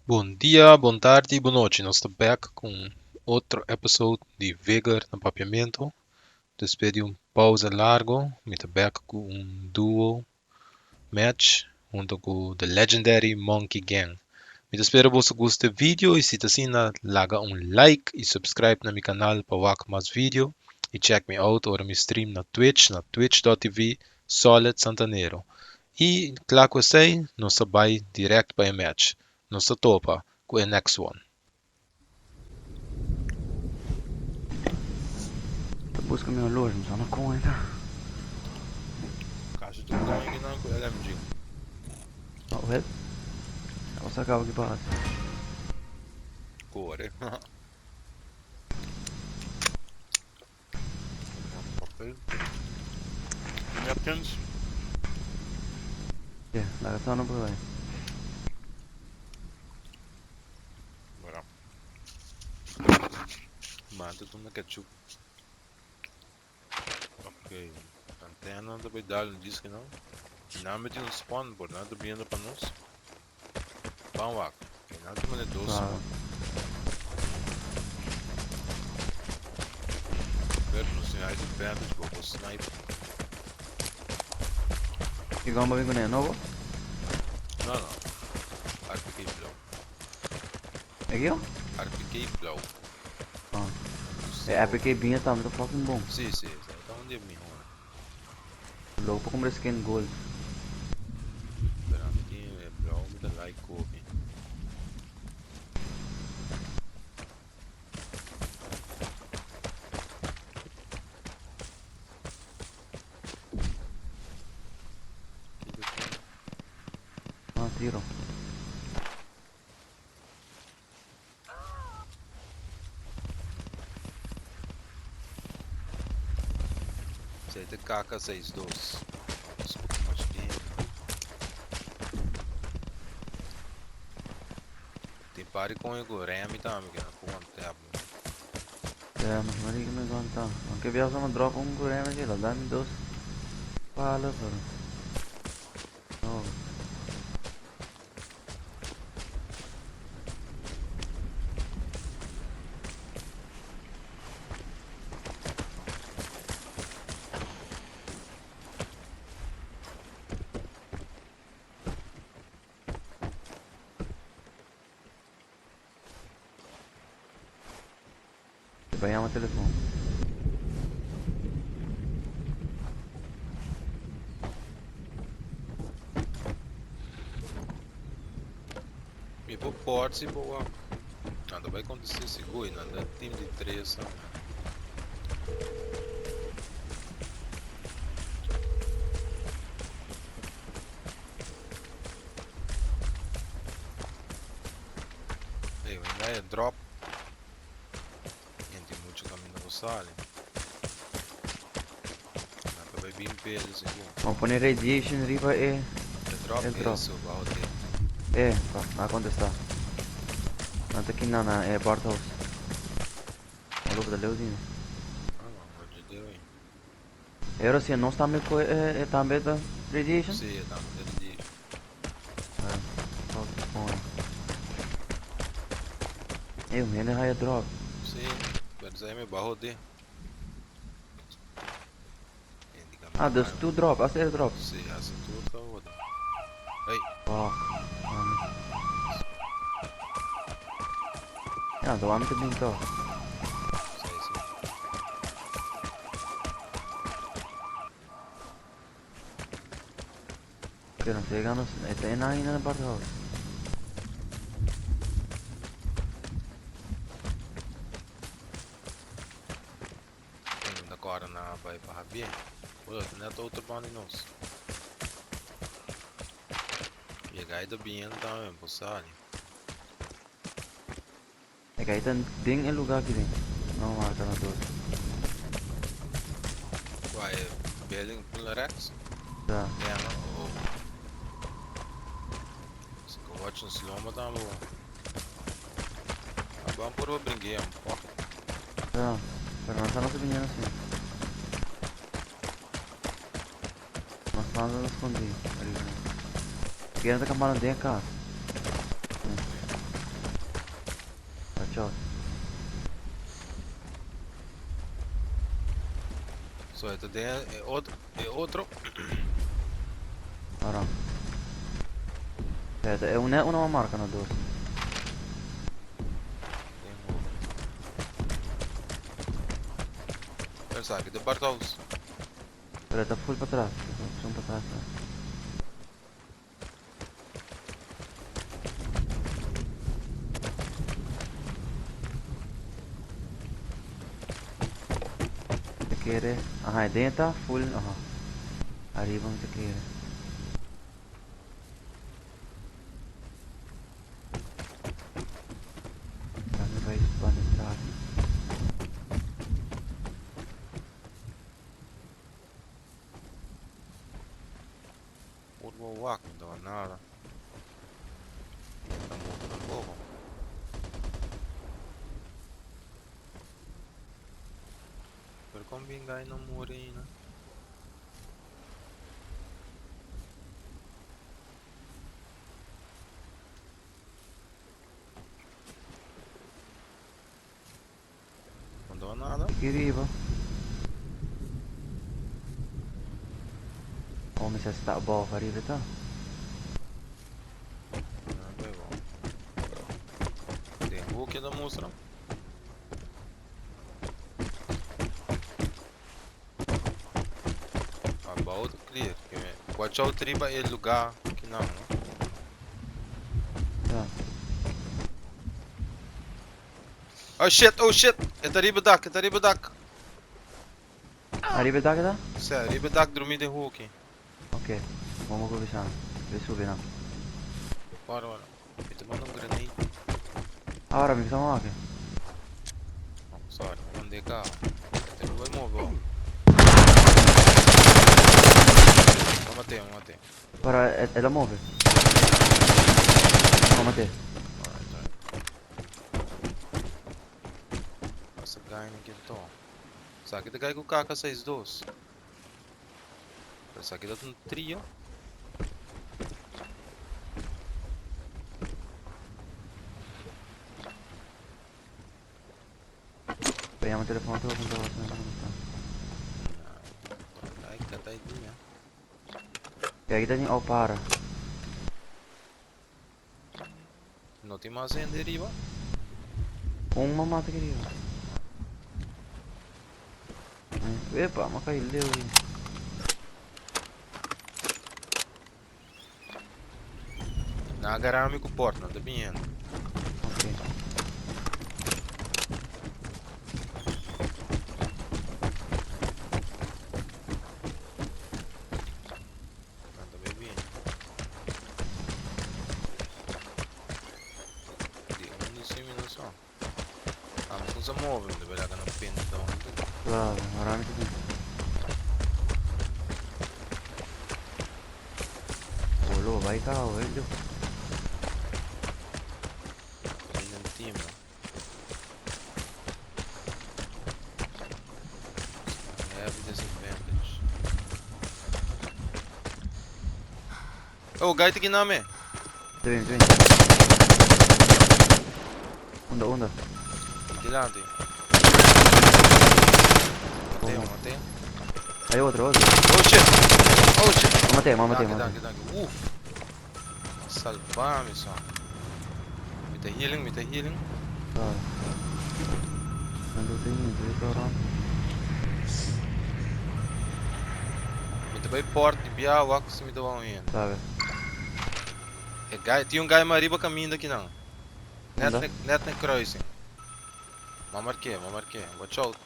Bon dia, bon tardi, bon nochi. Nos ta back ku un otro episode di Vigor na Papiamento. Despues di un pausa largo, mi ta back ku un duo match hunto ku The Legendary Monkey Gang. Mi ta spera boso gusta e video y si ta asina laga un like y subscribe na mi canal pa wak mas video y check me out ora mi stream na Twitch na twitch.tv Solid Santanero. Y kla ku esei nos ta bai direct pa e match. Nos ta topa ku e next one. Ta busca mi horloge, mi sa na con e ta. Casi tur coin ki nan ku LMG. Oh, wel. Abo sa caba ki pasa. Core. Papel. Napkins. Yeah, laga sa no por bai. Bueno. Manta tuma ketchup. Ok. Antena ta bai dal un disque não. Name tin un spawn por nan ta biendo pa nos. Ban wak. Ok, nan ta manda dos Claro. spawn. Pero nos tin height advantage bo por snipe. Ki gun bo bin kuné? Nobo? No no. RPK blauw. E kiko? RPK blauw. Ah. E RPK biña tambe ta fucking bon. Si si, esei ta un di e mihor. Loco pa cumpra skin gold. Pero ami tin e blauw mi ta like kopi. Kiko tin? Ah, tiro. Esei ta kaka seis dos. Skucha masha bien. Tin par di koño ku Remy tambe ku nan por one tap. Ya, mas mari que me conta. Aunque viajo me drop un cu Remy, la dame dos palos, pero no. Te va llama telefon. Mi por port si bo wak. Nan ta bai contesté sigur y nan ta team di tres tambe. Ey, mi a drop. Hende mucho caminda por sali. Nan ta bai bin pele segun. Vamos pone radiation riba e E drop e drop. eso bajo te. E, pa, a contesta. Nan ta kina na e Barthouse. Olo ta leu dime. Ah, no, no je deu aí. Pero si nos tambe ko e, e tambe ta radiation? Si, e tambe ta radiation. Ah, fuck point. Ey, un hende haya drop. Si, pero sa mi bajo de. Ah, dus two drop, hasta e drop. Si, hasta two ta hoda. Ey. Fuck. Ja, dan wou ik het niet toch. Si, si. Pero nos llegamos, está en ahí en el barrio. Ta kòrda na bai pa Javier. Bo ta net otro banda di nos. Yega ei ta bien tambe, por sali. E kai ta den e lugar aki den. No marca na dos. Kua e building pul rechts? Ta. Ja, no? Oh. Si ko watch un slow-mo tambe bo. Ah, ban por bringuean, fuck. Ta. Pero no estamos viniendo así. Nos estamos escondidos. Arriba. Quieren acampar den casa. Watch out. So e ta den e otro, e otro. Ora. Aspetta, è un, una marca, no dos. Den hoek. Pero sa aki ta Barthouse. Pero e ta full patras. Opcion patras. Te kere. Aha, e den ta full. Aha. Ariba mi te kere. Dame bai banda tras. Por bo wak, mi no ta nada. Ta move tampoco. Pero con bin guy no muri ainda? No ta nada. Aki riba. Oh, mi sa sta abou ariba ta. No bebo. Den hoekje ta mustra. Abou ta clear. Watch out riba e lugar kinan, no? Ja. Oh shit, oh shit! E ta riba dak, e ta riba dak. Ariba dak ta? Si, riba dak drumi den hoekje. Ok. Vamos go bisa. Ve subi na. Ora, ora. Mi ta manda un grenade. Ora mi sta aki. Oh, sorry, mand'é ka. Te lo voy move. M'a mat'é, m'a mat'é. Ora e la move. No, mat'é. Alright, alright. Pasa guy na kinto. Sa aki ta guy ku KK62. Pero sa aki ta un trio. Vediamo il telefono tu quanto va come sta. Like that idea. Ok, kita tin oh para. No tin mas hende riba? Un m'a mata aki riba. Epa, m'a kai leu. Nan a gara mi ku port, nan ta biniendo. Ok. Nan ta bay bini. Di unda si mi no sa. Ah, mi kusa move, mi ta bay laga nan pin down. Claro, ora mi ta bin. Bolo, bai ka, velho. Bin den team, no. Heavy disadvantage. Oh, guy ta gina mi. Ta bin, ta bin. Unda, unda. Dilanti. Mat'é, mat'é. Hay otro, otro. Oh shit! Oh shit! Mat'é, mat'é, Danki, mat'é. danki, danki. Uf! Salba mi so. Mi ta healing, mi ta healing. Claro. Nan do tin, tin ora. Mi ta bay port di bia wak si mi ta wan hende. Sabe. E guy, tin un guy mas riba caminda kinan. Net Unda? na, net na kruising. M'a mark'é, m'a mark'é. Watch out.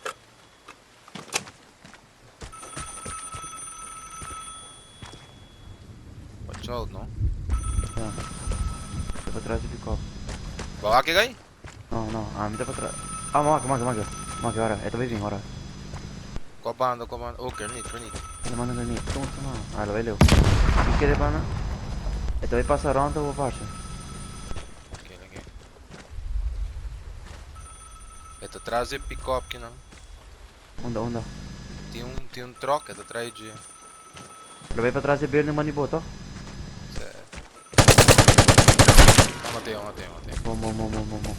Watch out, no? Ja. Ta patras di pick-up. Bo a wak e guy? No, no, ami ta patras. Ah, m'a wak, m'a wak, m'a wak. M'a wak ora. E ta bay bin ora. Kua banda, kua banda? Oh, grenade, grenade. E ta manda grenade. Tuma, tuma. Ah, lo bay leu. Ki kere pana? E ta bay pasa rond o parse. Ok, ok. E ta tras di pick-up kinan. Unda, unda? Tin un truck, e ta tras di. Lo bay patras di building mani boto? M'a mat'é, m'a mat'é, m'a mat'é. Bom, bom, bom, bom, bom, bom.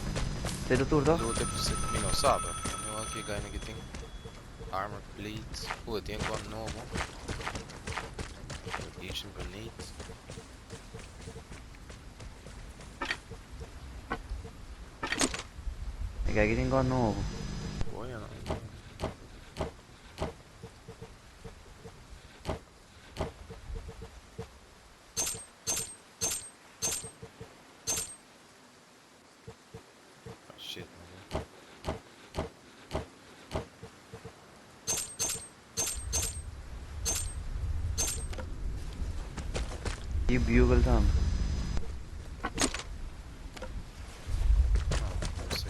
Esei ta tur, toch? Loot e mi no sa, pero mi wak ki guy ki tin armor plates. Tin gun nobo. Radiation grenade. E guy ki tin gun nobo. Coño, no. Ah, shit, man. E bugle tambe. No, no sé.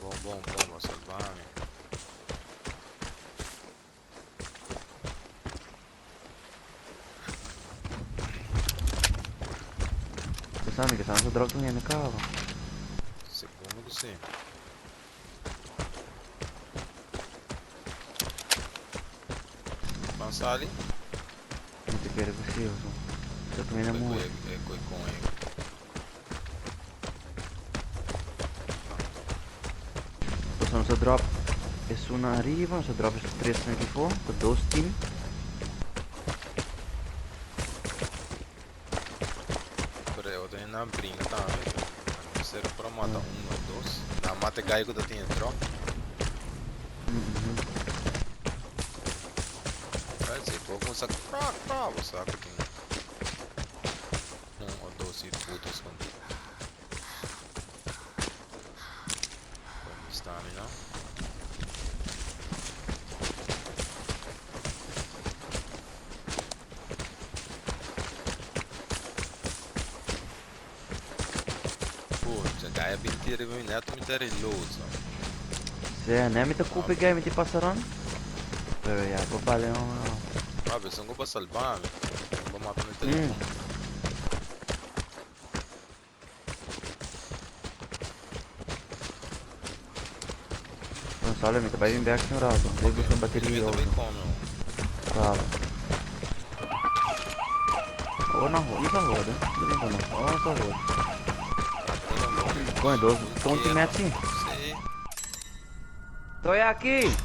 Bom, bom, bom, salvami. Pensando que estamos a drop un cabo. Segundo que sim. Pansali? No te quiere posible. Yo también Koi amor. koi koi con. Dus nos drop is una arriba, nos drop is 324, cu dos team. Pero eu tenho na brinca também. Ser para matar um ou dois. Na mata guy que eu tinha drop. Vai ser pouco um saco pra pra você sabe que tem um ou dois e putos com com stamina. Putz, guy bem tira bem neto me ter reload. Se, ne mi te culpa game ti passaron? Pero ya, pues vale, no, no. Ah, mas não vou salvar, vou matar no telefone. Non so, mi te vai in back un rato. Devo buscar bateria. Também come. Bravo. Oh no, non so roda. Non so, no, non so roda. Come dos, tonti mezzi. Sim. Tô aqui.